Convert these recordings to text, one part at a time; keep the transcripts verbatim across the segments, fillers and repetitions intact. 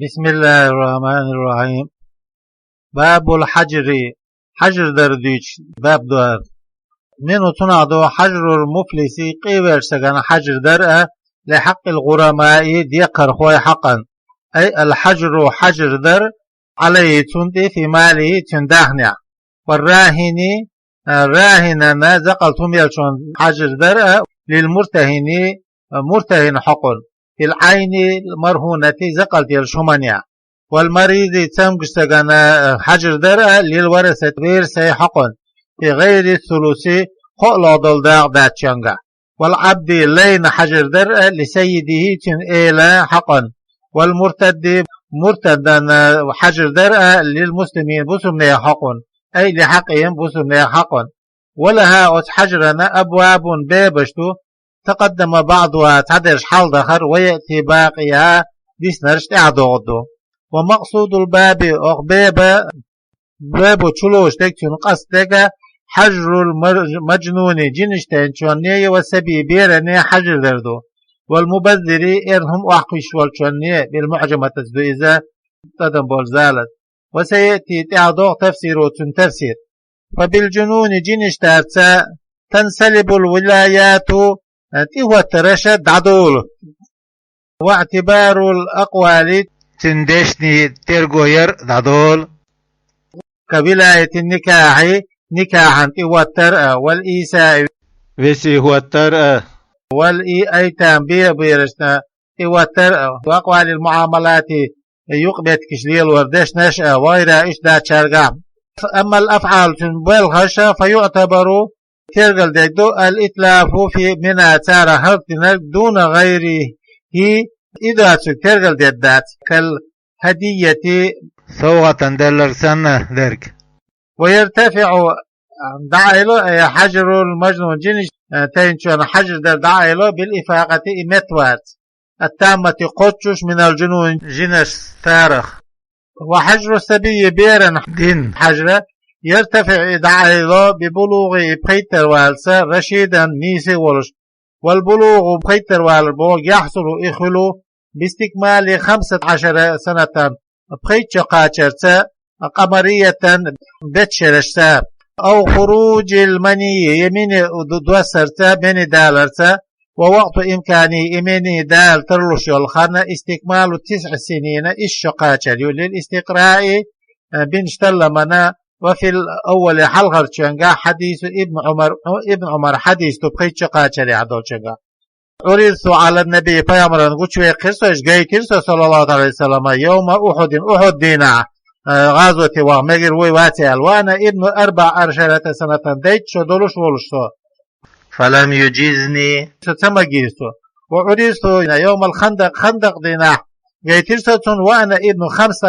بسم الله الرحمن الرحيم. باب الحجر. Хьажр дар дуьйцу баб ду хӀара. منه, цунах ду, حجر المفلس, къе ваьллачу стагана хьажр дар а, لحق الغرماء, декхархойн хьакъан. أي الحجر, хьажр дар, عليه, цунна тӀе, في ماله, цуьнан дахнехь. والراهن, а, рахӀинана, закъалт хӀума еллачунна хьажр дар а, للمرتهن, а, муртахӀин хьакъан. في العين المرهونة, закъалт еллачу хӀуманехь. والمريض, цамгаш стагана, а, хьажр дар а, للورثة, верасийн хьакъан. في غير الثلث, кхоалгӀа долу дакъа даьчча. والعبد, лайна хьажр дар а, لسيده, цуьнан элан хьакъан. والمرتد, муртадана хьажр дар а, للمسلمين, бусалбанийн хьакъан. أي لحقهم, бусалбанийн хьакъан. ولها, оцу хьажрана, أبواب, бебаш ду, تقدم بعضها, цхьадерш хьалдахара, ويأتي باقيها, диснарш тӀаьхьа догӀур ду. ومقصود الباب, оха беба, бебо чулош дерг, цуьнан къаст дерг, حجر المجنون, жинаш тайначунна, والصبي, берана хьажр дар ду. والمبذر, эрна хӀума охьакхуьйсуш волчунна, بالمعجمة ду иза, тӀадам болу залат. وسيأتي, тӀаьхьа догӀу, تفسيره, цуьнан тафсир. فبالجنون, жинаш дарца, تنسلب الولايات, тӀехӀоттарш дӀадолу. واعتبار الأقوال, цуьнан дешнийн терго яр дӀадолу. كولاية النكاح, никахьан тӀехӀоттар а, والإيساء, весий хӀоттар а, والأيتام, бе-, берашна тӀехӀоттар а, وأقوال المعاملات, юкъаметтигаш лелоран дешнаш а, وغيرها, иштта дацаргахь. أما الأفعال, цуьнан белхаш, فيعتبر, тергал дерг ду, الإتلاف في منها, царах хӀаллакдинарг, دون غيره, и доцург тергал дерг дац, كالهدية, совгӀатана делларг санна дерг. ويرتفع, дӀаайо, حجر المجنون, жинаш тайначунна хьажр дар дӀаайо, بالإفاقة, и меттаварца, التامة, кхоччуш, من الجنون, жинаш царах. وحجر الصبي, берана дина хьажр, يرتفع, и дӀаайо, ببلوغه, и пхийттара валарца, رشيدا, нийса а волуш. والبلوغ, пхийттара валар бохург, يحصل, и хуьлу, باستكمال خمسة عشر سنة, пхийтта шо кхачарца, قمرية, беттан шерашца, أو خروج المني, я мени д-, доссарца, мени даларца, ووقت إمكانه, и мени дала тарлуш йолу хан, استكمال تسع سنين, исс шо кхачар ю, للاستقراء, бинчу талламана, وفي الأول, хьалхарчуьнгахь, حديث ابن عمر, Ибн Ӏумар хьадис ду, пхийтта шо кхачарехь долчуьнгахь. عرضت على النبي, пайхамарна гучувеккхира со, иштта гайтира со, صلى الله عليه وسلم, يوم أحد, Ухьуд дийнахь, э, гӀазоте ваха мегар вуй, ваций аьлла. وأنا ابن أربع عشرة سنة, дейтта шо долуш волуш со. فلم يجزني, со ца магийра цо. وعرضت يوم الخندق, Хандакъ дийнахь гайтира со цунна, وأنا ابن خمس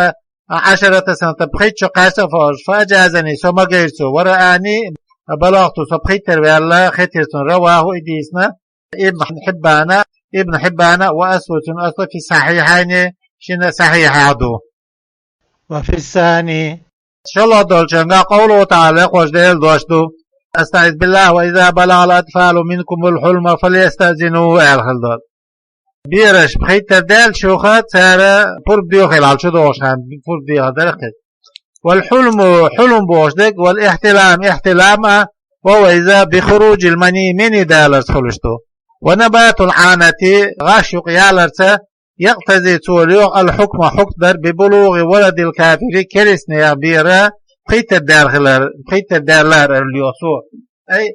عشرة سنة, пхийтта шо кхачар а волуш, فأجازني, со магийра цо. ورآني بلغت, со пхийттара ваьлла хетира цунна. رواه, и дийцина, ابن حبان, Ибн Хьиббана, وأصله, цуьнан аслу, في الصحيحين, шина сахьихьехь ду. وفي الثاني, шолгӀа долчуьнгахь, قوله تعالى, кхош Делан дош ду. أستعيذ بالله, وإذا بلغ الأطفال منكم الحلم فليستأذنوا, аьлла хилла долу. Бераш пхийттара даьллачуха, цара пурба доьхийла, чу догӀуш хьан пурба дехар дара кхин. والحلم, хьулум бохуш дерг, والاحتلام, ихьтилам а, وهو إذا بخروج المني, мени даларца хуьлуш ду. ونبات العانة, гӀаш юкъ яларца, يقتضي, цо лоьху, الحكم, хьукм дар, ببلوغ ولد الكافر, керстанех бер пхийттара даьлла хилар, пхийттара даьлла хилар лоьху цо. أي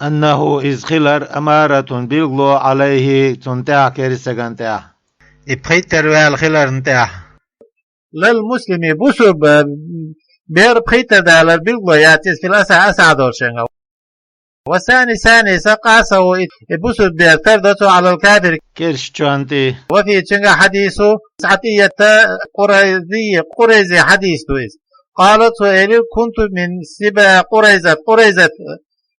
أنه, иза хилар, أمارة, билгало, عليه, цунна тӀехь, керстанан тӀехь. И пхийттара ваьлла хиларна тӀехь. للمسلم, бусурба бер пхийттара далар билгало яц иза, في الأصح, асахь долчуьнгахь. والثاني, ثاني, са, قاسه, и, и бусурба бер тардо цо, على الكافر, керстанчунна тӀе. وفيه, цуьнгахь, حديث عطية القريظي, Къурайзи хьадис ду иза. قال, цо элира, كنت من سبا قريظة, Къурайзат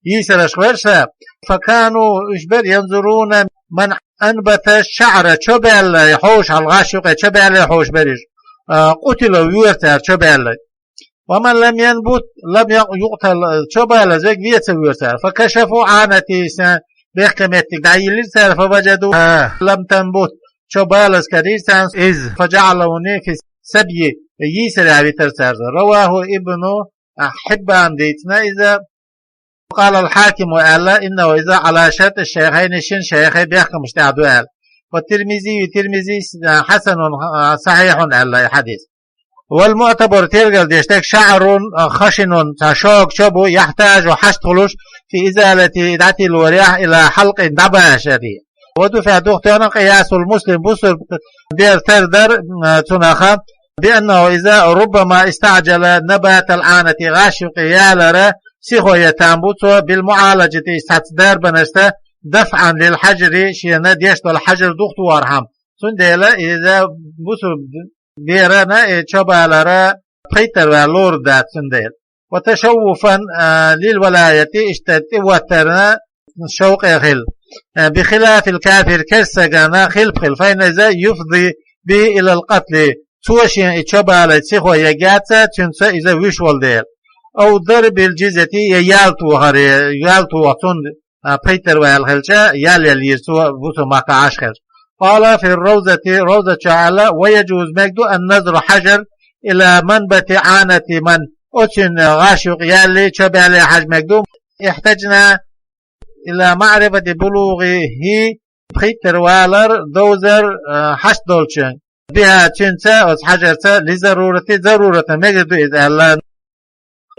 йийсаршкахь вара ша, فكانوا, уьш бара, ينظرون من أنبت الشعر, чо баьлла хьош, хьалха гӀаш юкъе чо баьлла хьош бара уьш. А, قتل, вора цара чо баьлла. ومن لم ينبت لم يق-, يقتل, чо баьллаза верг ве ца вора цара. فكشفوا عانتي, сан бехке меттиг дӀайиллира цара, فوجدوها لم تنبت, чо балас карийра царна из, فجعلوني في السبي, йийсарехь витира цаьрца. رواه ابن حبان, дийцина иза. قال الحاكم, аьлла, إنه, иза, على شرط الشيخين, шин шайхий бехкамаш тӀехь ду аьлла. والترمذي, Тирмизис, حسن, صحيح аьлла и хьадис. والمعتبر, тергал деш дерг, شعر خشن, цхьа шога чо бу, يحتاج, хьашт хуьлуш, في إزالته, дӀатиллорехь, إلى حلق, дӀабашаре. ودفع, духтоьхна, قياس المسلم, бусулба бер тара дар, а, цунах, بأنه, иза, ربما استعجل نبات العانة, гӀаш юкъе ялара сихо ян там бу цо, بالمعالجة, цхьацца дарбанашца, دفعا للحجر, шена деш долу хьажар духтохархьама. Цундела иза бусулба берана и чо балара пхийттара ваьлла лур дац цундела. وتشوفا, а, للولاية, иштта тӀехӀоттарна шовкъе хила. А, بخلاف الكافر, керста стагана хилпа хила, فإن, иза, يفضي به إلى القتل, цо шен и чо балайта сихо ергьяц, цуьнца иза вуьш волу дела. أو ضرب الجزية, я ял тохар, ял тоха цунна, а, пхийттара ваьлла хилча, ял яла йира цо бусулба махкахь Ӏаш хилча. قال في الروضة, Ровза чохь аьлла, ويجوز, мега ду, النزع, хьажар, إلى منبت عانة من, оцуьнан гӀаш юкъа яллий, чо баллий хьажа мега ду, احتجنا إلى معرفة بلوغه, пхийттара валар, довзар, а, хьашт долчуьнга, بها, цуьнца, оцу хьажарца, للضرورة, заруратана мегар ду иза аьлла.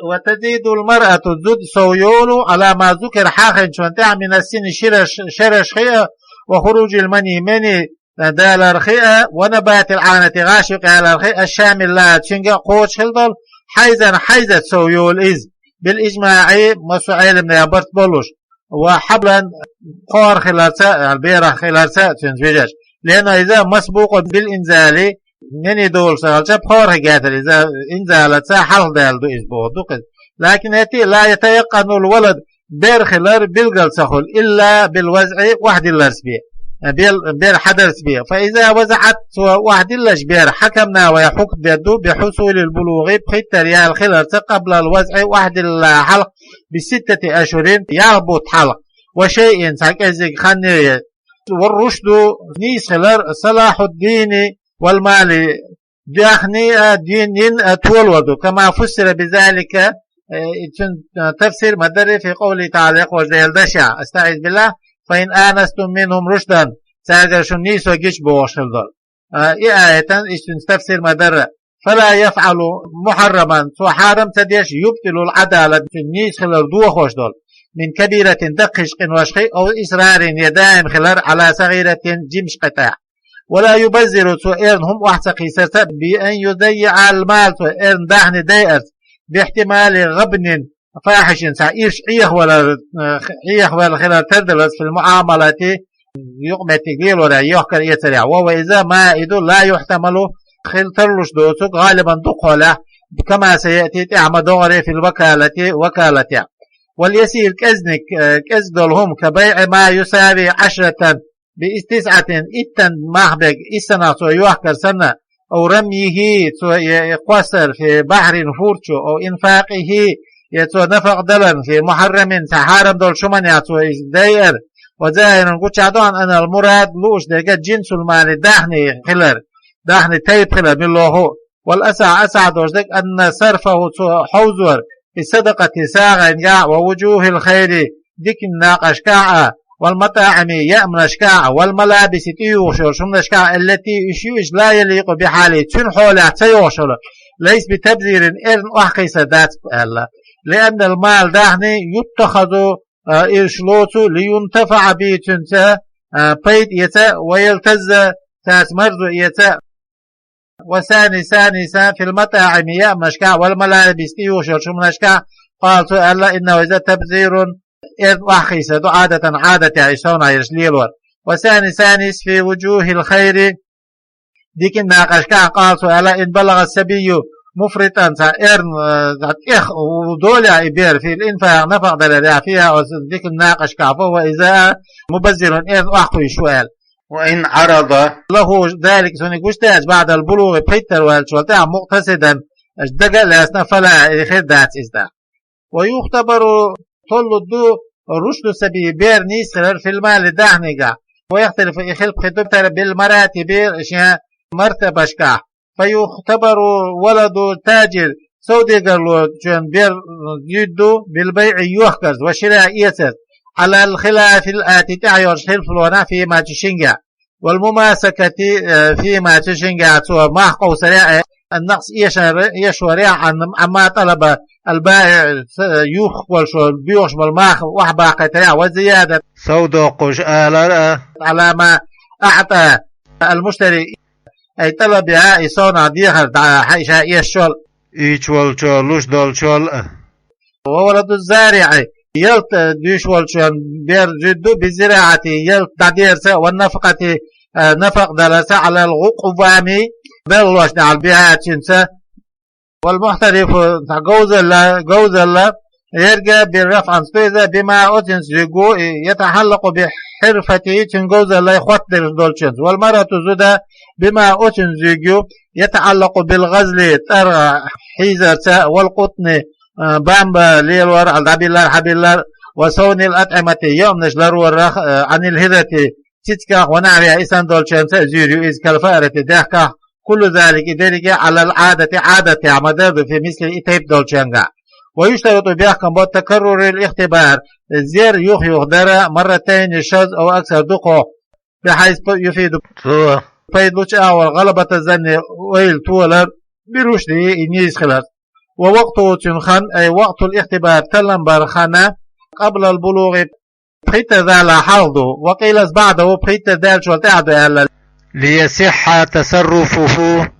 وتزيد المرأة, зуда сов йолу, على ما ذكر, хьахийначунна тӀехь, من السن, шераш, шераш хиъна, وخروج المني, мани далар хиъна, ونبات العانة, гӀаш юкъа ялар хиъна, الشامل لها, цуьнга а кхочуш хила долу, حيضا, хьайзат сов йолу иза, بالإجماع, массо а Ӏеламнехан барт болуш, وحبلا, пхьор хиларца, берах хиларца цуьнца вижарш. لأنه, иза, مسبوق بالإنزال, мани долуш ца хилча, пхьор хир гайтар иза, инзалаца хьалха даьлла ду иза бохург ду-кх иза. لكن, хӀетте а, لا يتيقن الولد, бер хилар билгал ца хуьлу, إلا بالوضع, охьадилларца бен, бер, бер хьадарца бен. فإذا وضعت, цо охьадиллача бер, حكمنا, вай хьукм дер ду, بحصول البلوغ, пхийттара ял хиларца, قبل الوضع, охьадиллале хьалха, بستة أشهر, ялх бутт хьалха, وشيء, цхьа кӀеззиг хан а. والرشد, нийса хилар, صلاح الدين والمال, даьхни а, дин а толор ду. كما فسر بذلك, э, цуьнан, э, тафсир ма-дарра, في قوله تعالى, Веза Делан дашехь, أستعيذ بالله, فإن آنستم منهم رشدا, цаьргара шуна нийсо гича бохуш хила долу. А, и аятан иштта цуьнан тафсир ма-дарра. فلا يفعل محرما, цо хьарам ца деш, يبطل العدالة, цуьнан нийса хилар дохош долу, من كبيرة, даккхийчу къиношхий, أو إصرار, я даим хилар, على صغيرة, жимачу къинехь. ولا يبذر, цо эрна хӀума охьа ца кхийсарца, بأن يضيع المال, цо эрна даьхни дайарца, باحتمال غبن فاحش, цхьа ирча Ӏехавалар, э, Ӏехавалар хилар тардаллалц, في المعاملة, юкъаметтиг лелорехь, йохкар-эцарехь. وهو, иза, مائد, لا يحتمل, хила тарлуш доцург, غالبا, дукхахьолехь, كما سيأتي, тӀаьхьа ма-догӀара, في الوكالة, вакалатехь. واليسير, кӀезиг, э, кӀезиг долу хӀума, كبيع ما يساوي عشرة بتسعة, иттан мах берг иссанах цо йохкар санна, أو رميه, цо, я, я кхоссар, في بحر, фурчу, أو إنفاقه, я цо нафакъа далар, في محرم, цхьа хьарам долчу хӀуманехь цо иза дайар. وظاهر, гучахь ду хьуна, أن المراد, лууш дерг, جنس المال, даьхни хилар, даьхни тайпа хилар, муьлхха а. والأصح, асахь долуш дерг, أن صرفه, цо хьовзор, في الصدقة, сагӀанехь, ووجوه الخير, диканан накъашкахь а, والمطاعم, яаманашкахь а, والملابس, тӀеюхуш йолчу хӀуманашкахь а, التي, уьш ю иза, لا يليق بحاله, цуьнан хьолехь ца йогӀуш йолу, ليس بتبذير, эрна охьакхийсар дац аьлла. لأن المال, даьхни, يتخذ, а, уьш лоцу, لينتفع به, цуьнца, а, пайда эца, ويلتذ, цаьрца марзо эца, وثاني, ثانيا, في المطاعم, яаманашкахь, والملابس, тӀеюхуш йолчу хӀуманашкахь, قال, цо аьлла, إنه, иза, تبذير, эрна охьакхийсар ду, عادة, Ӏадатехь, и совнаха ерш лелор. وثاني, ثانيا, في وجوه الخير, диканан накъашкахь, قال, цо аьлла, إن بلغ الصبي مفرطا, цхьа эрна, э, цхьа тӀех долехь и бер, في الإنفاق, нафакъа даларехь, فيها, оцу диканан накъашкахь, فهو, иза, مبذر, эрна охьакхуьйсуш ву аьлла. وإن عرض له ذلك, цунна гуш дац, بعد البلوغ, пхийттара ваьллачул тӀаьхьа, مقتصدا, дага а лаьцна, فلا, и хир дац иза. ويختبر, толлур ду, رشد الصبي, бер нийса хилар, في المال, даьхнигахь. ويختلف, и хилпхи ду тара بالمراتب, шен мартабашкахь. فيختبر ولد التاجر, совдегарлочун бер зуьйду بالبيع, йохкарца, والشراء, эцарца, على الخلاف الآتي, тӀаьхьа йолчу хилпалонах, فيما, цу шинга, والمماسكة, э, فيما, цу шинга цо мах къовсарехь, النقص, эшар, эшорехь, عن, عما طلب البائع, с-, юхкуш волчо боьхуш болу мах охьабаккхийтарехь, والزيادة, совдоккхуш алар а, على ما أعطى المشتري, ай тӀалаб яхь, и совнах дехар дӀа, хьай ша эшчул а, уьйцуш волчо луш долчул а. وولد الزارع, ялта дуьйш волчун бер зуьйду بالزراعة, ялта дӀадерца, والنفقة, э, нафакъ даларца, على القوام, белхалошна тӀехь, بها, цуьнца. والمحترف, цхьа говзалла, говзалла, ерг а بالرفع, цуьнца ду иза, بما, оцуьнца зуьйгу, يتعلق بحرفته, цуьнан говзалле хоттадерг долчуьнца. والمرأة, зуда, بما, оцуьнца зуьйгу, يتعلق بالغزل, тӀаргӀа хьийзарца, والقطن, э, бамба лелор, дӀабиллар, хьабиллар, وصون الأطعمة, йоӀамнаш ларорах, э, عن الهرة, цицигах, ونحوها, и санна долчуьнца зуьйр ю иза, كالفأرة, дехках, كل ذلك, и дерриге, على العادة, Ӏадатехь ма-дарра ду, في مثله, и тайпа долчуьнгахь. ويشترط, бехкам бо, تكرر الاختبار, зер юх-юха дар а, مرتين, шозза, أو أكثر, дукха, بحيث, يفيد, цо пайда лучу агӀор, غلبة الظن, ойла толар, برشده, и нийса хилар. ووقته, цуьнан хан, أي وقت الاختبار, таллам бар хан, قبل البلوغ, пхийттара далахь хьалха ду, وقيل بعده, пхийттара даьллачул тӀаьхьа ду аьлла. ليصح تصرفه,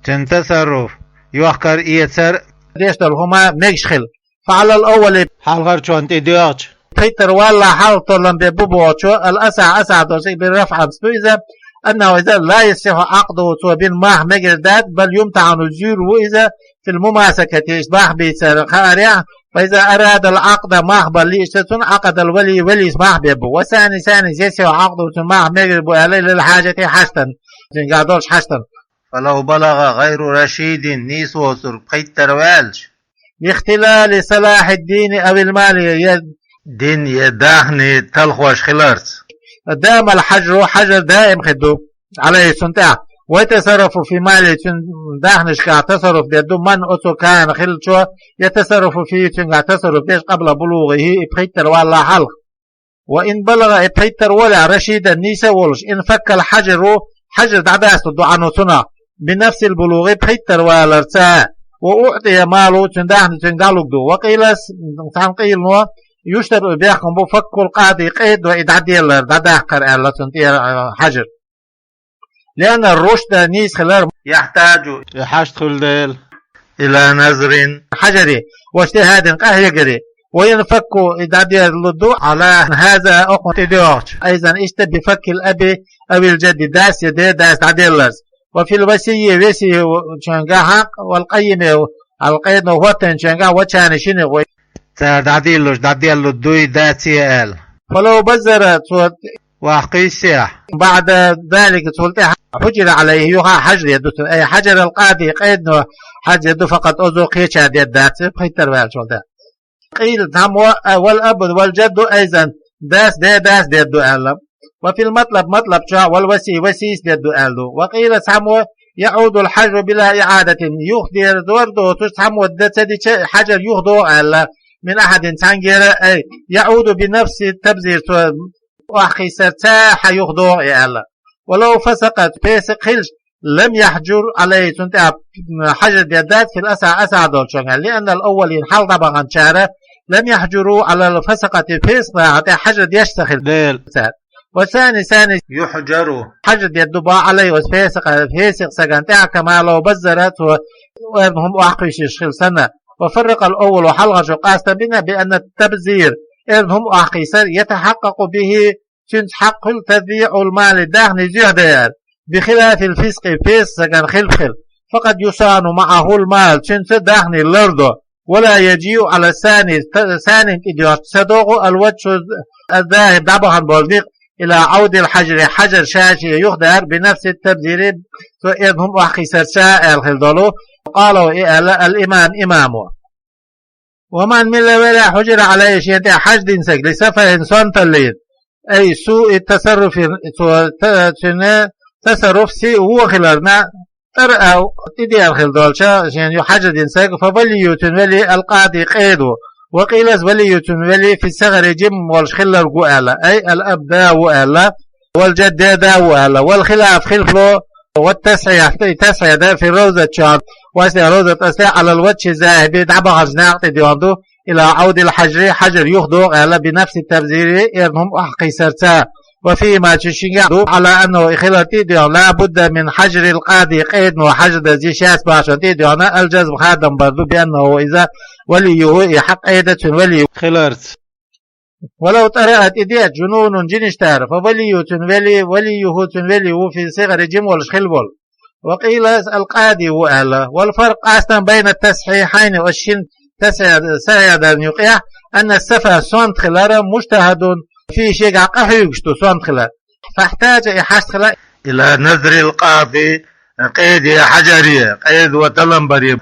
цуьнан тасарруф, йохкар-эцар, деш долу хӀума мегаш хила. فعلى الأول, хьалхарчунна тӀедоьгӀча, пхийттара валалахь хьалха таллам бе бу бохучо, الأصح, асахь долчу, بالرفع, ду иза, أنه, иза, لا يصح عقده, цо бина мах мегар дац, بل يمتحن, зуьйр ву иза, في المماسكة, иштта мах бийцар хаарехь, فإذا أراد العقد, мах бан лиъча цунна, عقد الولي, валис мах бе бу. والثاني, ثاني, يصح عقده, цуьнан мах мегар бу аьлла, للحاجة, хьаштана, цуьнгахь долчу хьаштана. فلو بلغ غير رشيد, нийса воцург пхийттара ваьлча, لاختلال صلاح الدين أو المال, я дин, я даьхни талхош хиларца, دام الحجر, хьажар даим хир ду, عليه, цунна тӀехь, ويتصرف في ماله, цуьнан даьхнашкахь тасарруф дер ду, من, оцу, كان, хиллачо, يتصرف فيه, цуьнгахь тасарруф деш, قبل بلوغه, и пхийттара валалахь хьалха. وإن بلغ, и пхийттара волахь, رشيدا, нийса а волуш, انفك الحجر, хьажар дӀадастур ду, عنه, цунах, بنفس البلوغ, пхийттара валарца, وأعطي ماله, цуьнан даьхни цуьнга дӀалур ду. وقيل, цхьана къийламо, يشترط, бехкам бу, فك القاضي, къедо и дӀаделлар, дӀадаккхар аьлла, цунна тӀера, а, хьажар. لأن الرشد, нийса хилар, يحتاج, и хьашт хуьлу дела, إلى نظر, хьажаре, واجتهاد, къахьегаре, وينفك, и дӀаделлур ду, على هذا, окхунна тӀедоьгӀча, أيضا, иштта, بفك الأب أو الجد, дас я дедас дӀаделларца. وفي الوصي, весийчуьнгахь, والقيم, хьалкъедано хӀоттийначуьнгахь, والجاني, шинех, цара дӀадиллуш, дӀаделлур дуй, даций аьлла. فلو بذر, цо охьакхуьйссехь, بعد ذلك, цул тӀаьхьа, حجر عليه, юха хьажар дер ду цунна, أي حجر القاضي, къедано хьажар дер ду, فقط, оцо кхечара дер дац, пхийттара ваьллачул тӀаьхьа. قيل, цхьаммо, а, والأب والجد أيضا, дас, дедас дер ду аьлла. وفي المطلب, матлаб чохь, والوصي, весийс дер ду аьлла ду. وقيل, цхьаммо, يعود الحجر بلا إعادة, юхадер доцуш, цхьаммо дан ца дича, хьажар юхадогӀу аьлла, من أحد, цхьаьнгара, أي يعود بنفس التبذير, цо охьакхийсарца хьан юхадогӀу и аьлла. ولو فسق, песакъ хилча, لم يحجر عليه, цунна тӀехь хьажар дер дац, في الأصح, асахь долчуьнгахь, لأن الأولين, хьалха дӀабаханчара, لم يحجروا على الفسقة, песакъ нахана тӀехь хьажар деш ца хилла дела цара. والثاني, ثاني, يحجر, хьажар дер ду боху, عليه, оцу песакъа, песакъ стагана тӀехь, كما لو بذر, цо эрна хӀума охьакхуьйсуш хилла санна. وفرق الأول, хьалхарчо къастам бина, بأن التبذير, эрна хӀума охьакхийсар, يتحقق به, цуьнца хьакъ хуьлу, تضييع المال, даьхни зуьйхьа даяр, بخلاف الفسق, песакъ стагана хилла хила. فقد يصان معه المال, цуьнца даьхни лардо, ولا يجيء على الثاني, та-, санин тӀедоьгӀча ца догӀу, الوجه الذاهب, дӀабахана болу некъ, إلى عود الحجر, хьажар ша-шен юхадар, بنفس التبذير, цо эрна хӀума охьакхийсарца аьлла хила долу, قاله, и аьлла, الإمام, имамо. ومن, мила велахь, حجر عليه, шена тӀехь хьажар дина стаг, لسفه, сонталлина, أي سوء التصرف, цо та-, цуьнан тасарруф сиъ вон хиларна, тӀера а тӀедеана хила долча, шен ю хьажа дина саг, فولي, цуьнан вели, القاضي, къеда ву. وقيل, ولي, цуьнан вели, في الصغر, жима волуш хилларг ву аьлла, أي الأب, да ву аьлла, والجد, деда ву аьлла, والخلاف, хилфало, والتصحيح, и тасхьийхь дар, في الروضة, чохь, вайсте Ровзат асле, على الوجه الذاهب, дӀабаханчу накъа тӀе доьгӀна ду, إلى عود الحجر, хьажар юхадогӀу аьлла, بنفس التبذير, эрна хӀума охьакхийсарца. وفيهما, цу шинга ду, على أنه, и хилар тӀе а доьгӀна, لا بد من حجر القاضي, къедано хьажа даза йиш яц бахчана тӀе а доьгӀна, الجزم, хадам бар ду, بأنه, иза, وليه, и хьакъ къеда цуьнан вели хиларца. ولو طرأ, тӀедеъча, جنون, жинаш тара, فولي, цуьнан вели, وليه, цуьнан вели ву, في الصغر, жима волуш хилла волу. وقيل القاضي ву аьлла. والفرق, къастам, بين التصحيحين, оцу шина тасхьийхь-, сахьийхь дарна юкъехь, أن الصفا, сонта хилар, مجتهد فيه, шегахь къахьоьгуш ду сонта хилар. فاحتاج, и хьашт хилла, إلى نظر القاضي, къеде хьажаре, къеда таллам баре.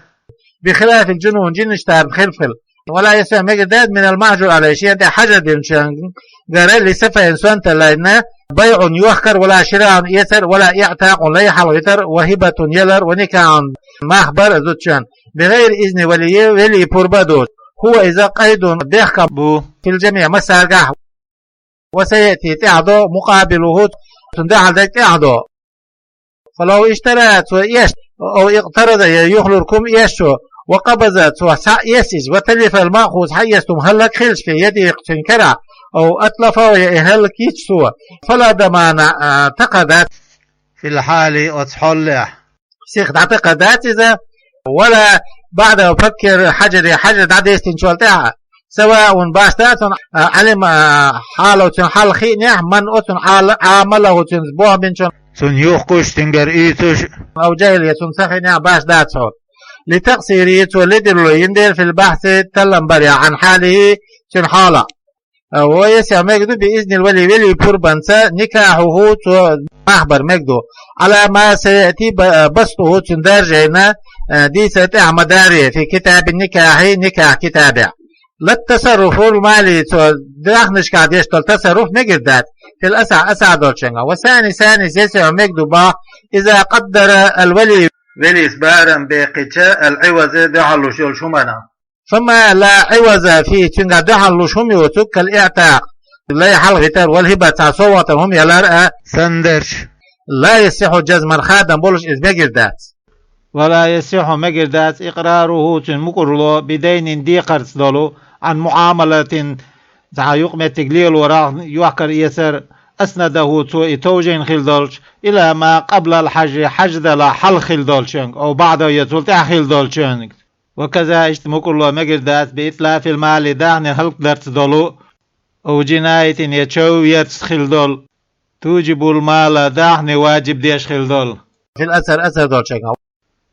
بخلاف الجنون, жинаш тара хилла хила. ولا يصح, мегар дац, من المحجور عليه, шена тӀе хьажар динчуьнгара, لصفا, сонта лайна, بيع, йохкар, ولا شراء, эцар, ولا إعتاق, лай хьалхавитар, وهبة, ялар, ونكاح, мах бар зудчун, بغير إذن ولي, вели пурба доцуш. هو, иза, قيد, бехкам бу, في الجميع, массаргахь. وسيأتي, тӀаьхьадо, مقابله, цунна дуьхьал дерг тӀаьхьадо. فلو اشترى, цо эшна, أو اقترض, я юхалург хӀума эшна цо, وقبض, цо схьа а эцна иза, وتلف المأخوذ, схьаэцна хӀума хӀаллакьхилча, في يده, цуьнан карахь, أو أتلفه, я и хӀаллакйича цо, فلا ضمان, а, такха дац, في الحال, оцу хьолехь. Сиха дӀатакха дац иза, ولا بعد فك الحجر, хьажар дӀадистинчул тӀаьхьа, سواء, башха дац цунна, а, علم, а, حاله, цуьнан хьал хиънехь, من, оцунна, عال-, عامله, цуьнца болх бинчунна, цунна юхкуш, цуьнгара уьйцуш, أو جهل, я цунна ца хиънехь, башха дац хьуна. لتقصيره, цо ледарло йина дела, في البحث, таллам барехь, عن حاله, цуьнан хьалах. А, ويصح, мега ду, بإذن الولي, вели пурбанца, نكاحه, цо мах бар мега ду. على ما سيأتي ب-, بسطه, цуьнан даржийна, а, дийцар тӀехь ма дарий, في كتاب النكاح, никахь китабехь. لا التصرف في المال, цо дахнашкахь деш долу тасарруф мегар дац, في الأصح, асахь долчуьнгахь. والثاني, ثاني, يصح, мега ду боху, إذا قدر الولي, велис барам баьккхича, العوض, дуьхьал луш йолчу хӀуманах. فما لا عوض فيه, цуьнгахь дуьхьал луш хӀума йоцург, كالاعتاق, лай хьалхавитар, والهبة, цхьа совгӀатан хӀума ялар а санна дерш, لا يصح جزما, хадам болуш иза мегар дац. ولا يصح, мегар дац, إقراره, цуьнан мукӀарло, بدين, декхарца долу, عن معاملة, цхьа юкъаметтиг лелорах, йохкар-эцар, أسنده, цо и товжийна хилла долчу, إلى ما قبل الحجر, хьажа далахь хьалха хилла долчуьнга, أو بعده, я цул тӀаьхьа хилла долчуьнга. وكذا, иштта мукӀарло мегар дац, بإتلاف المال, дахни хӀаллакдарца долу, أو جناية, я чов ярца хилла долу, توجب المال, дахни важиб деш хилла долу. في الأثر, асар долчуьнгахь.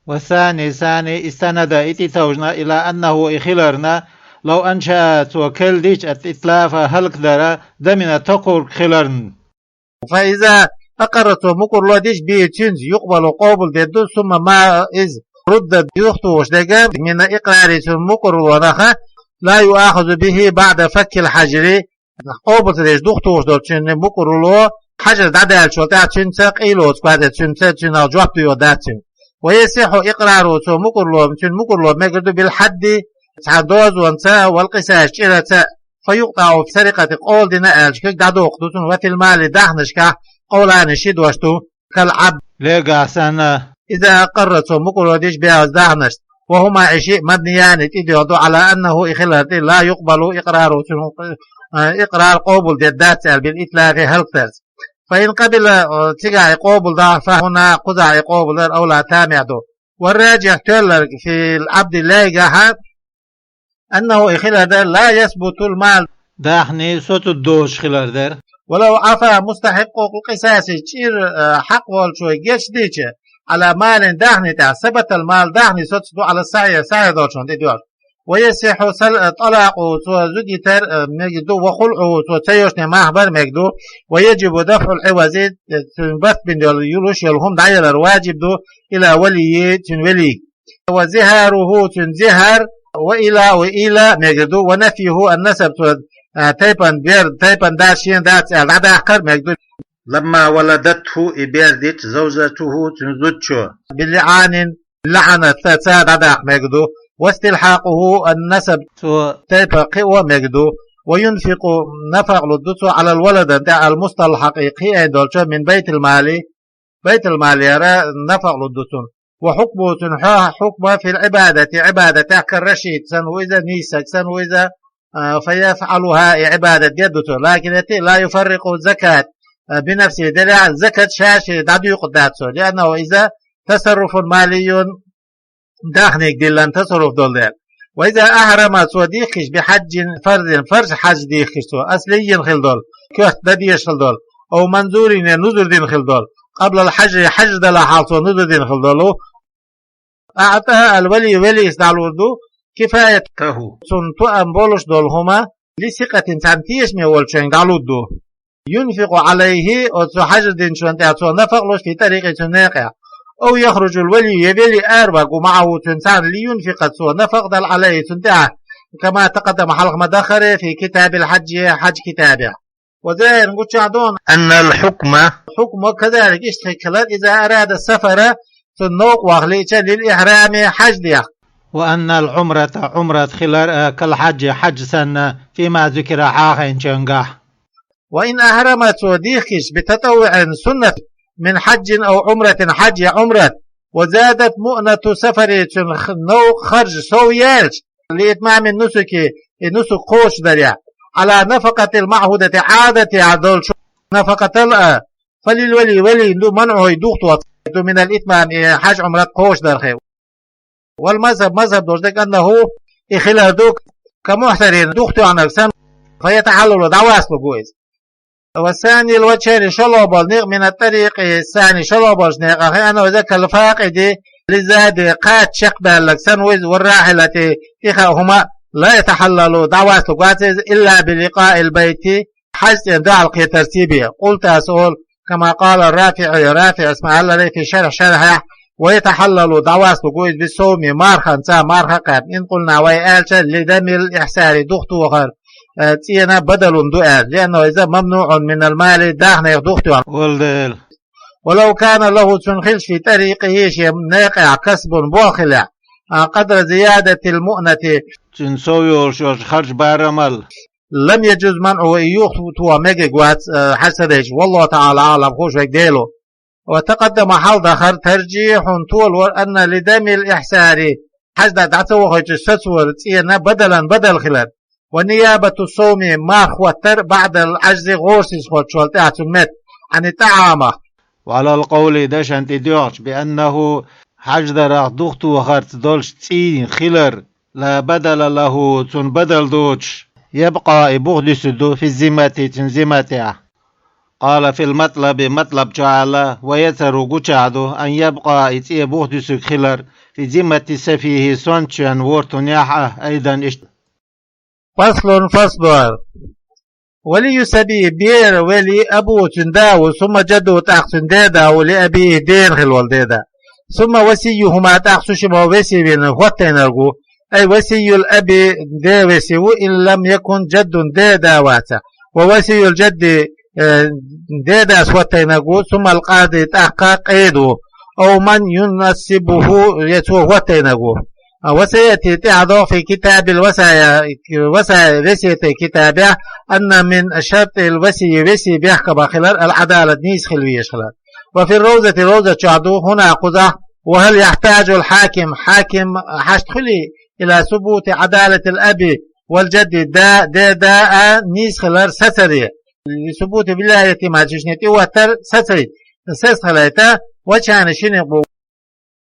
والثاني, ثاني, استند, и тӀетовжина, إلى أنه, и хиларна, لو أنشأ, цо карладича, الإتلاف, хӀаллакдар, ضمن, токхург хиларна. فإذا أقر, цо мукӀарло дича, به, цуьнца, يقبل, къобалдийр ду, ثم ما, иза, رد, юхатухуш дерг, من الإقرار, цуьнан мукӀарлонах, لا يؤاخذ به بعد فك الحجر, къобал ца деш духатухуш долу цуьнан мукӀарло, хьажар дӀадаьллачул тӀаьхьа цуьнца къайлоцу кхаьдда, цуьнца, цуьнал жоп дуьйцур дац цуьнга. ويصح إقراره, цо мукӀарло, цуьнан мукӀарло мегар ду, بالحد, цхьа дозанца, والقصاص, чӀираца, فيقطع في السرقة, къола дина аьлча, куьг дӀадоккху ду цунна, وفي المال, дахнашкахь, قولان, ши дош ду, كالعبد, легахь санна. إذا أقر, цо мукӀарло дича, بها, дахнашца, وهما, и шиъ, مبنيان, тӀедоьгӀна ду, على أنه, и хилар тӀе, لا يقبل إقراره, цуьнан, а, икърар къобалдийр дац аьлла, بالإتلاف, хӀаллакдарца. فإن قبل, а, цигахь и къобалдахь, فهنا, кхузахь и къобалдар, أولى, тамехь ду. والراجح, тоьлларг, في العبد, легахь, أنه, и хилар дара, لا يثبت المال, дахни соцург доцуш хилар дара. ولو عفا مستحق القصاص, чӀир, а, хьакъ волчо гечдича, على مال, дахни тӀехь, ثبت المال, дахни соцур ду, على الصحيح, сахьихь долчунна тӀедоьгӀна. ويصح سل-, طلاقه, цо зуда йитар, а, мега ду, وخلعه, цо ца йошне мах бар мега ду, ويجب دفع العوض, цуьнан барт бина йолу, йолуш йолу хӀума дӀаялар важиб ду, إلى وليه, цуьнан велийга. وظهاره, цуьнан зихар, وإيلاؤه, ийла мегар ду, ونفيه النسب, цо а, тайпан бер, тайпан да шен дац аьлла дӀадаккхар мегаргда. لما ولدته, и бер дича, زوجته, цун зудчо, بلعان, лаӀнат ца дӀадаккха мегаргда. واستلحاقه النسب, цо тайпа кхио мегаргда. وينفق, нафакъ лургда цо, على الولد, тӀа, المستلحق, кхиайна долчо, من بيت المال, байтулмалера нафакъ лургда цунна. وحكمه, цун хьо-, хьукма, في العبادة, Ӏибадатехь, كالرشيد, санна ву иза, нийса саг санна ву иза, а, فيفعلها, и Ӏибадат дергда цо. لكن, эти, لا يفرق الزكاة, а, بنفسه, делахь закат ша-ше дӀадуькъургдац цо. لأنه, иза, تصرف مالي, дахниг диллан тасарруф долу дела. وإذا أحرم, цо дихкича, بحج فرض, фарз хьаж дихкича цо, أصلي хила долу, коьрта дан дезаш хила долу, أو منذور, е нузур дина хила долу, قبل الحج, хьаж далахь хьалха цо нузур дина хила долу, أعطى الولي, велис дӀалургда, كفايته, цунна тоам болуш долу хӀума, لثقة, цхьана тешаме волчуьнга дӀалургда. ينفق عليه, оцу хьаж динчунна тӀехь цо нафакъ луш, في طريقه, цуьнан некъехь. أو يخرج الولي, е вели араваргва, معه, цуьнан цхьаьна, لينفق, цо нафакъ дала, عليه, цунна тӀехь, كما تقدم, хьалха ма-дарра, في كتاب الحج, хьаж китабехь. وظاهر, гучахь ду, أن الحكم, хьукма كذلك, иштта хилар, إذا أراد السفر, цунна новкъа ваха лиъча, للإحرام, хьаж деха. وأن العمرة, Ӏумрат хилар, а, كالحج, хьаж санна, فيما ذكر, хьахийнчуьнгахь. وإن أحرم, цо дихкича, بتطوع, суннат, من حج أو عمرة, хьаж я Ӏумрат, وزادت مؤنة سفره, цуьнан х-, новкъа харж сов яьлча, لإتمام النسك, и нусук кхочушдарехь, على النفقة المعهودة, Ӏадатехь долчу нафакъатал а, فللولي, велина ду, منعه, и духтош ду, من الإتمام, и хьаж-Ӏумрат кхочушдарх. والمذهب, мазхӀаб долуш дерг, أنه, и хилар ду, كمحتر, духтоьхнарг санна, فيتحلل, дӀавастлуг ву иза. والثاني الوجهين, шолгӀа болу некъ, من الطريق الثاني, шолгӀа болчу некъах, أنه, иза, كالفاقد للزاد, кхача чекхбаьлларг санна ву иза, والراحلة, тӀехь хӀума, لا يتحلل, дӀавастлуг вац иза, إلا بلقاء البيت, хьаьж цӀена дуьхьал кхетарца бен. قلت, ас олу, كما قال الرافعي, РафиӀис ма-аллара, في الشرح, шархьехь, ويتحلل, дӀавастлуг ву иза, بالصوم, марханца, марха кхаьбна. إن قلنا, вай аьлча, لدم الإحسار, духтохар, э, цӀена бадалун ду аьлла, لأنه, иза, ممنوع من المال, дахнех духтоьхна волу дела. ولو كان له, цуьнан хилча, في طريقه, шен некъехь, كسب, болх хилахь, а, قدر زيادة المؤنة, цуьнан сов йолуш йолчу харж барамал, لم يجز منعه, и юхатоха мегаг вац, э, хьаьж ца дайча, والله تعالى أعلم, хууш верг Дела ву. وتقدم, хьалха дахара, ترجيح, толор, أن لدم الإحسار, хьаьж дан дӀа ца вахийтуш сацор, цӀена, بدلا, бадал хилар. ونيابة الصوم, марха хӀоттар, بعد العجز, гӀорасиз хӀоттачул тӀаьхьа, цуьнан метта, عن الطعام. وعلى القول, дашна тӀе доьгӀча, بأنه, хьаьж дарах духтохарца долуш цӀий хилар, لا بدل له, цунна бадал доцуш, يبقى, и бух дуьсур ду, في الذمة, цуьнан зимматехь. قال في المطلب, матлаб чу аьлла, ويظهر, гучахь ду, أن يبقى, и цӀе бух дуьсург хилар, في ذمة السفيه, сонтачоьнан вортанехь а, أيضا, иштта. فصل, фасл. ولي الصبي, беран вели, أبوه, цуьнан да ву, ثم جده, тӀаккха цуьнан деда ву, لأبيه, дена хилла волу деда. ثم وصيهما, тӀаккха цу шимма веси вина хӀоттийнарг ву. أي وصي الأب, ден веси ву, إن لم يكن جد, деда вацахь. ووصي الجد, э, дедас хӀоттийнарг ву, ثم القاضي, тӀаккха къеда ву. أو من ينصبه, я цо хӀоттийнарг ву. А, وسيأتي, тӀаьхьа догӀу, في كتاب الوصايا, васая-, весетийн китабехь, أن من شرط الوصي, весин бехкамах хилар, العدالة, нийса хила везаш хилар. وفي الروضة, ровза чохь ду, هنا, кхузахь, وهل يحتاج الحاكم, хьаким хьашт хуьлий, إلى ثبوت عدالة الأب والجد, да, деда а нийса хилар сацаре. لثبوت ولايتهما, цуьнан тӀехӀоттар сацаре. Сацахилийта, وجهان, ши некъ бу.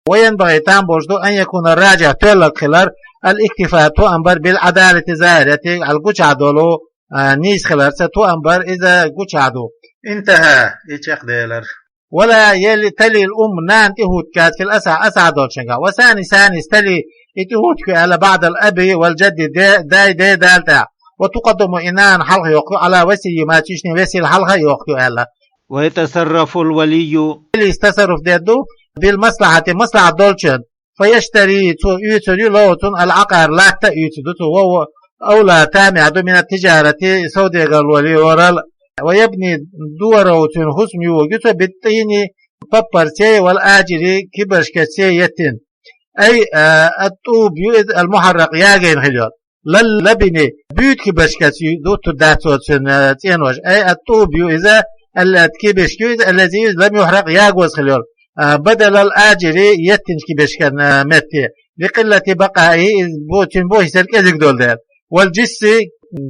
وينبغي, там болуш ду, أن يكون الراجح, тоьлларг хилар, الاكتفاء, тоам бар, بالعدالة الظاهرة, хьалха гучахь долу, а, нийса хиларца тоам бар, иза гучахь ду. انتهى, и чекхделира. ولا يل-, تلي الأم, нана тӀехӀуттуш дац, في الأصح, асахь долчуьнгахь. والثاني, санис, تلي, и тӀехӀуттуш ю аьлла, بعد الأب والجد, де-, дай, дедал тӀаьхьа. وتقدم, и нана хьалха йоккху, على وصيهما, цуьнан весил хьалха йоккху аьлла. ويتصرف الولي, велис тасарруф дер ду, بالمصلحة, маслахьат долчуьнга. فيشتري, цо оьцур ю, له, цунна, العقار, латта а оьцур ду цо, وهو أولى тамехь ду من التجارة совдегарло лелорал. ويبني дора цуьнан хӀусам ювург ю цо بالطين паппарций والآجر кибаршкаций яттина. أي الطوب ю иза المحرق ягийна хила йолу. لا اللبن буьйта кибаршкаца ю-, дуттур дац цо цуьнан цӀенош. أي الطوب ю иза, الذي кибаршка ю иза, الذي иза لم يحرق ягоза хила йолу. بدل الآجر яттинчу кибаршкан метте. لقلة بقائه иза бо-, цуьнан бохьисар кӀезиг долу дела. والجس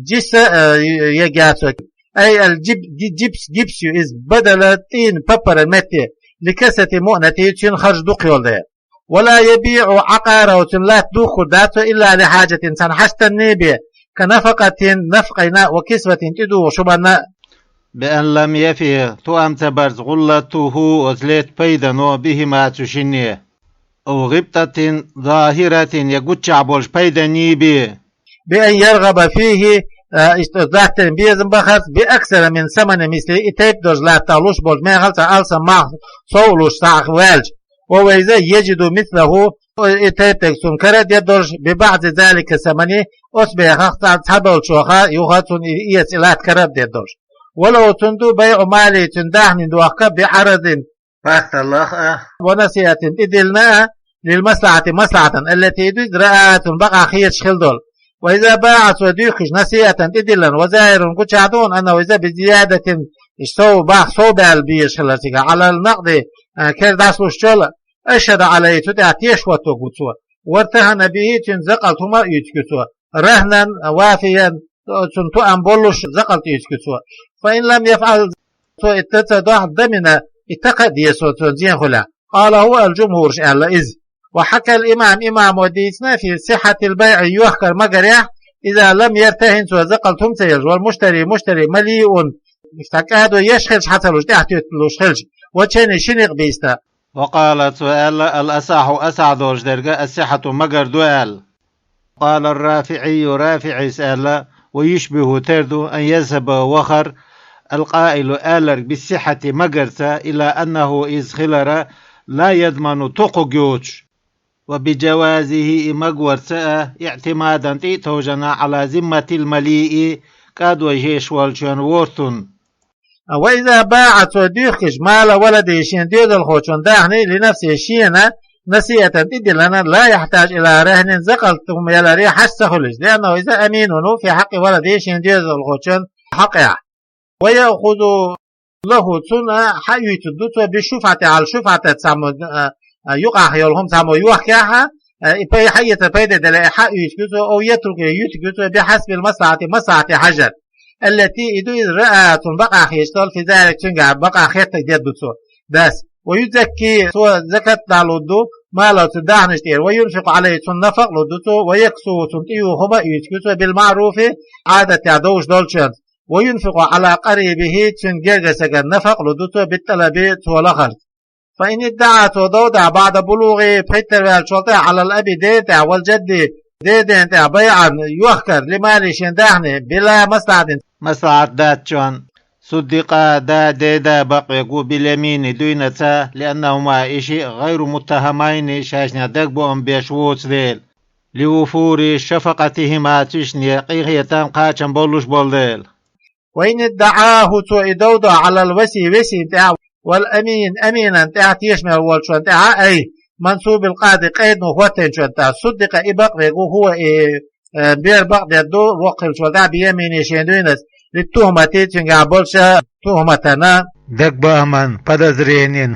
جس ягийна цо. أي الجب جبس гипс ю иза بدل الطين паппаран метте. لكثرة مؤنته цуьнан харж дукха йолу дела. ولا يبيع عقاره цуьнан латта духкур дац цо إلا لحاجة цхьана хьаштанний бен. كنفقة нафакъина وكسوة тӀедугӀуш хӀуманна. بأن لم يفه тоам ца барца غلته оцу летта пайдано بهما цу шинне. أو غبطة ظاهرة я гуччахь болуш пайданний бен. بأن يرغب فيه иштта латтан безам бахарца بأكثر من ثمن مثله и тайпа долуш латтахь луш болчу мехала цхьа алсам мах сов а луш схьа ваьлча. وهو иза يجد مثله и тайпа дерг цунна кара а дер долуш ببعض ذلك الثمن оцу мехах цхьа, цхьаболчуха юха цунна и эца и латта кара а дер долуш. ولو цунна ду بيع ماله цуьнан даьхнин дохка بعرض пасталлах а ونصيحة тӀедиллина а للمصلحة маслахьатан التي и дуьзза رآها цунна бакъахьа хеташ хила долу. وإذا باع цо дуьйхкича نصيحة тӀедиллина وظاهر гучахь ду хьуна أنه иза بزيادة и сов бах сов баьлла безаш хилар цигахь على النقد кера дӀасалушчул أشهد عليه цу тӀехь тешахӀотто гу цо. وارتهن به цуьнан закъалт хӀума а уьйцуьйту цо. رهنا وافيا цунна тоам боллуш закъалт уьйцуьйту цо. فإن لم يفعل цо и тӀе ца дохьу ضمن и такха а деза цо цунна зен хуьлахь. قال هو الجمهور аьлла иза. وحكى الإمام имамо дийцина في صحة البيع йохкар магарехь إذا لم يرتهن цо закъалт хӀума ца елча والمشتري муштари مليء иштта кӀадо еш хилча хьан ца луш тӀаьхьатуьтталуш хилча وجهين шина юкъа бийста. وقال цо аьлла الأصح асахь долуш дерг الصحة магар ду аьлла. قال الرافعي РафиӀис аьлла ويشبه тера ду أن يذهب вахар القائل аларг بالصحة магарца إلى أنه иза хилар لا يضمن тохуг йоцуш وبجوازه и магаварца а اعتمادا тӀе а товжана على ذمة المليء кӀадо еш волчун вортун. وإذا باع цо дуьйхкича مال ولده шен доьзалхочун даьхни لنفسه шена نصيحة тӀедиллина لا يحتاج إلى رهن закъалт хӀума яларе хьажа ца хуьлуш لأنه иза أمين ву في حق ولده шен доьзалхочун хьакъехь. ويأخذ له цунна хьауьйтур ду цо بالشفعة على الشفعة цхьаммо юкъахь йолу хӀума цхьаммо йохкехь а и пай хьаэцар пайда делахь и хьауьйтур ю цо أو يتركه юьтур ю цо بحسب المصلحة маслахьате хьажар. التي и ду иза رآها цунна бакъахьа хеташ долу في ذلك цуьнгахь бакъахьа хеттарг дер ду цо дас. ويزكي цо закат дӀалур ду ماله цуьнан даьхнаш тӀера وينفق عليه цунна нафакъ лур ду цо ويكسوه цунна тӀеюху хӀума а уьйцур ю цо بالمعروف Ӏадатехь довш долчуьнца وينفق على قريبه цуьнан гергарчу стагана нафакъ лур ду цо بالطلب цо лахарца. فإن ادعى цо дов дахь بعد بلوغه пхийттара ваьллачул тӀаьхьа على الأب ден тӀехь والجد ден-ден тӀехь بيعا йохкар لماله шен даьхни بلا مصلحة маслахьат дац чон صدقا да, ден да бакъве гу باليمين дуьйнаца لأنهما и шиъ غير متهمين шайшна дагбоам беш воцу дела لوفور شفقتهما цуьшне къинхетам кхачам боллуш болу дела. وإن ادعاه цо и дов дахь على الوصي весина тӀехь والأمين أمينا тӀехь тешаме волчун тӀехь أي منصوب القاضي къеданах хӀоттийначун тӀехь صدق и бакъве гу هو и бер бакъдер ду воккха хиллачул тӀехь بيمينه шен дуьйнаца للتهمة цуьнгахь болчу тухӀматана дагбоаман подозренин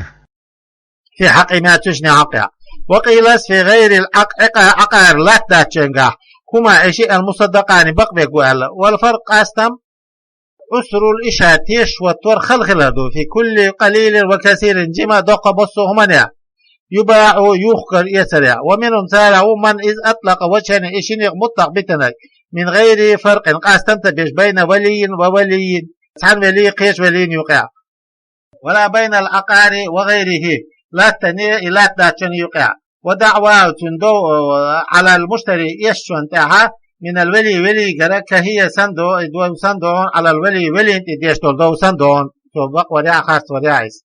في حقهما цуьшне хьакъехь. وقيل في غير العق عقار латта дац чуьнгахь هما и шиъ المصدقان бакъве гу аьлла. والفرق къастам عسر الإشهاد тешаш хӀоттор хала хилар ду في كل قليل وكثير жима доккха массо а хӀуманехь يباع юхкар эцарехь. ومنهم царах ву من иза أطلق وجهين и шина юкъа мутлакъ битинарг من غير فرق къастам ца беш بين ولي وولي цхьана вели кхечу велина юкъехь ولا بين العقار وغيره латтане и латта дац чуьнан юкъехь. ودعواه цуьнан дов على المشتري эшначун тӀехь من الولي велигара كهي санна ду и дов санна ду على الولي велина тӀе деш долу дов санна ду цо бакъварехь а харцварехь а иза.